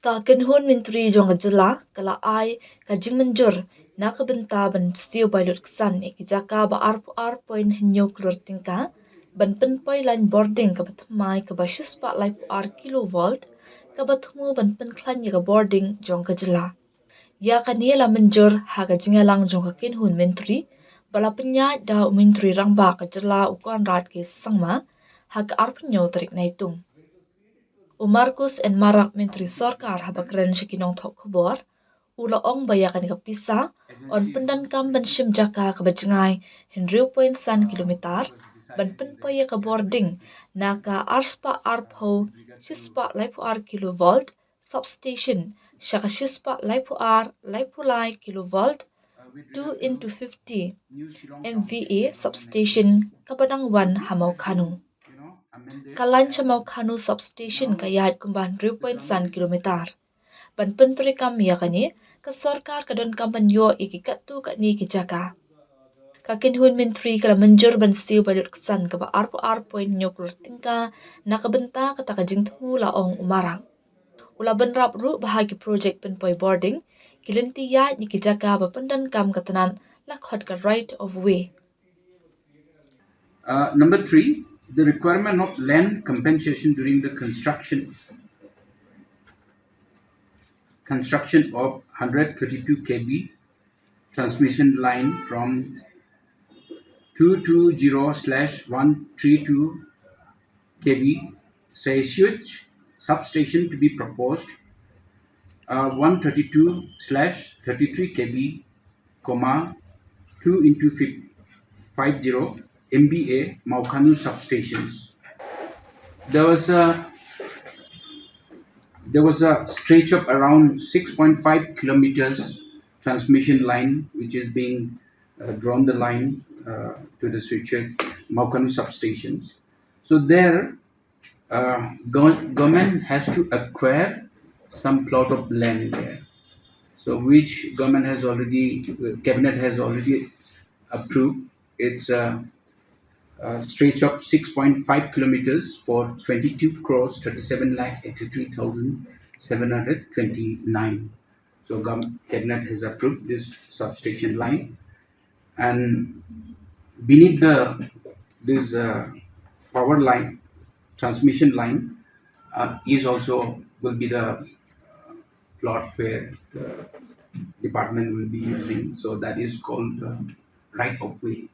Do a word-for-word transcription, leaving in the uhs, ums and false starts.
Ka kynhun myntri jong ka jylla ka la ai ka jingmynjur na ka bynta ban siew bai lut ksan ïa ki jaka ba arphew ar point hynñiew klur tyngka ban pynpoi lain bording kaba thymmai kaba shispah laiphew ar kilovolt, kaba thmu ban pynkhlaiñ ïa ka bording jong ka jylla. Ïa kane la mynjur ha ka jingïalang jong ka kynhun myntri ba la pynïaid da u Myntri Rangbah ka jylla u Conrad K Sangma ha ka arphew hynñiew tarik Naitung. U Marcuise N Marak, Myntri Sorkar, haba kren sha ki nongthoh khubor, u la ong ba ïa kane ka pisa yn pyndonkam ban shim jaka kaba jngai hynriew point san kilometer ban pynpoi ïa ka bording na ka arspah arphew shispah laiphew ar kilovolt substation sha ka shispah laiphew ar laiphew lai kilovolt two into fifty M V A substation kaba dang wan ha Mawkhanu. Ka lain sha Mawkhanu substation ka ïaid kumba hynriew point san kilometer. Ban pyntreikam ïa kane, ka sorkar ka donkam ban ïoh ïa ki katto katne ki jaka. Ka kynhun myntri ka la mynjur ban siew bai lut ksan kaba arphew ar point hynñiew klur tyngka na ka bynta kata ka jingthmu, la ong u Marak. U la bynrap ruh ba ha ki projek pynpoi bording, ki lynti ïaid ne ki jaka ba pyndonkam ka tnat la khot ka right of way. Uh, number three, the requirement of land compensation during the construction construction of hundred thirty-two K V transmission line from two two zero slash one three two K V Seichuic substation to be proposed, uh, one thirty-two slash thirty-three K V, comma, two into fifty M V A Mawkhanu substations. There was a there was a stretch of around six point five kilometers transmission line which is being uh, drawn the line uh, to the Seichuic Mawkhanu substations. So there, uh, gov- government has to acquire some plot of land there. So which government has already, uh, cabinet has already approved. It's a, a stretch of six point five kilometers for twenty-two crores thirty-seven lakh eighty-three thousand seven hundred twenty-nine. So gov- cabinet has approved this substation line, and beneath the this uh, power line, transmission line, uh, is also will be the plot where the department will be using. So that is called the right of way.